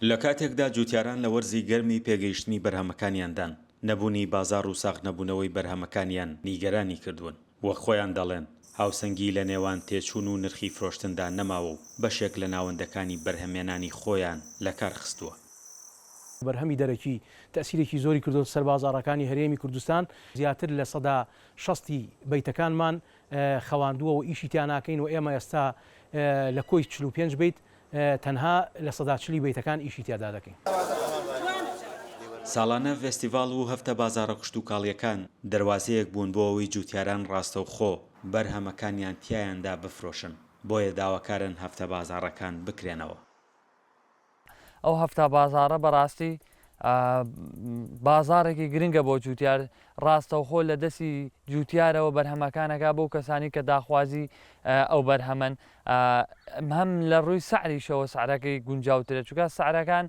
لە کاتێکدا جوتیاران لە وەرزی گەرمی پێگەیشتنی بەرهەمەکانیاندان، نەبوونی بازاڕ و ساغنەبوونەوەی بەرهەمەکانیان نیگەرانی کردوون. وەک خۆیان دەڵێن، هاوسەنگی لە نێوان تێچوون و نرخی فرۆشتندا نەماوە و بەشێک لە ناوەندەکانی بەرهەمێنانی خۆیان لەکار خستووە. بەرهەمی دەرەکی تەئسیرێکی زۆری کردۆتە سەر بازاڕەکانی هەرێمی کوردستان، زیاتر لە شەستی بەیتەکانمان خەواندووە و ئیشی تیا ناکەین و ئێمە ئێستا لە کۆی 45 بەیت تەنها 40% بەیتەکان ئیشی تیادا دەکەین. ساڵانە ڤێستیڤاڵ و هەفتە بازاڕە کشتوکاڵییەکان دەروازەیەک بوون بۆ ئەوەی جووتیاران ڕاستەوخۆ بەرهەمەکانیان تیایاندا بفرۆشن، بۆیە داواکارن هەفتە بازاڕەکان بکرێنەوە. ئەو هەفتا بازاڕە بەڕاستی بازاڕێکی گرنگە بۆ جوتیار ڕاستەوخۆ لە دەستی جوتیارەوە بەرهەمەکانەکە بۆ کەسانی کە داخوازی ئەو بەرهەمەن هەم لە ڕووی سعریشەوە سعرەکەی گونجاوترە چونکە سعرەکان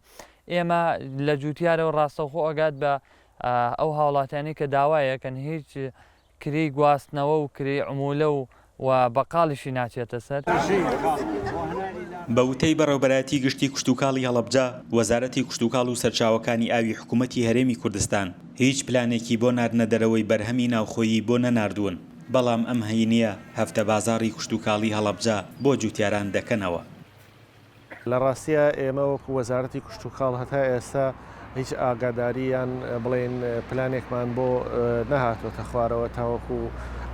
ئێمە لە جوتیارەوە ڕاستەوخۆ ئەگات بە ئەو هاوڵاتیانی کە داوایەکەن هیچ کرێی گواستنەوە و کرێی عمولە و و بەقاڵیشی ناچێتە سەر. بە وتەی بەڕێوبەرایەتی گشتی کشتوکاڵی هەڵەبجە، وەزارەتی کشتوکاڵ و سەرچاوەکانی ئاوی حکومەتی هەرێمی کوردستان هیچ پلانێکی بۆ ناردنە دەرەوەی بەرهەمی ناوخۆیی بۆ نەناردوون، بەڵام ئەم هەینییە هەفتە بازاڕی کشتوکاڵی هەڵەبجە بۆ جوتیاران دەکەنەوە. لە ڕاستیا ئێمە وەکو وەزارەتی کشتوکاڵ هەتا ئێستا هیچ ئاگاداری یان بڵێین پلانێکمان بۆ نەهاتووەتە خوارەوە تاوەکو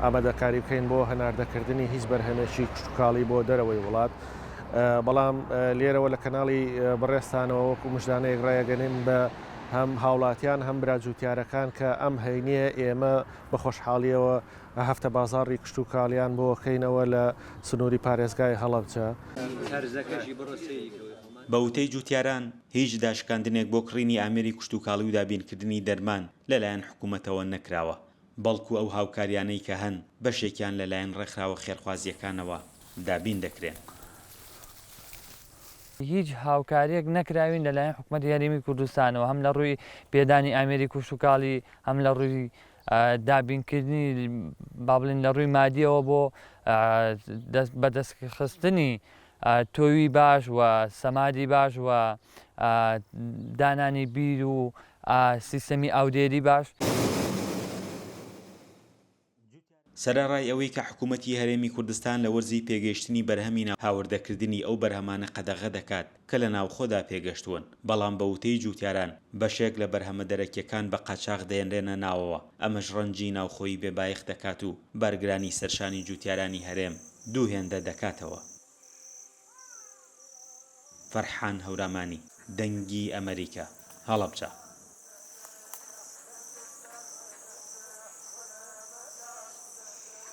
ئامادەکاری بکەین بۆ هەناردەکردنی هیچ بەرهەمێکی کشتوکاڵی بۆ دەرەوەی وڵات. بەڵام لێرەوە لە کەناڵی بەڕێزتانەوە وەکو مژدانەیەک ڕایەگەنین بە هەم هاوڵاتیان هەم برا جوتیارەکان کە ئەم هەینیە ئێمە بە خۆشحاڵیەوە هەفتە بازاڕی کشتوکاڵیان بۆ کەینەوە لە سنووری پارێزگای هەڵەبجە. بە وتەی جوتیاران، هیچ داشکاندنێک بۆ کڕینی ئامێری کشتوکاڵی و دابینکردنی دەرمان لەلایەن حکومەتەوە نەکراوە، بەڵکو ئەو هاوکاریانەی کە هەن بەشێکیان لەلایەن ڕێکخراوە خێرخوازییەکانەوە دابین دەکرێن. هیچ هاوکارییەک نەکراوین لەلایەن حکومەتی هەرێمی کوردستانەوە هەم لە ڕووی پێدانی ئامێری کشتوکاڵی هەم لە ڕووی دابینکردنی با بڵێین لە ڕووی مادیەوە بۆ بەدەستخستنی تۆوی باش و سەمادی باش و دانانی بیر و سیستەمی ئاودێری باش. سەرەڕای ئەوەی کە حکوومەتی هەرێمی کوردستان لە وەرزی پێگەیشتنی بەرهەمی ناو هاوردەکردنی ئەو بەرهەمانە قەدەغە دەکات کە لە ناوخۆدا پێگەشتوون، بەڵام بە وتەی جووتیاران بەشێک لە بەرهەمە دەرەکییەکان بە قاچاخ دەهێنرێنە ناوەوە، ئەمەش ڕەنجی ناوخۆیی بێ بایەخ دەکات و بارگرانی سەرشانی جووتیارانی هەرێم دوو هێندە دەکاتەوە. فەرحان هەورامانی، دەنگی ئەمەریکا، هەڵەبجە.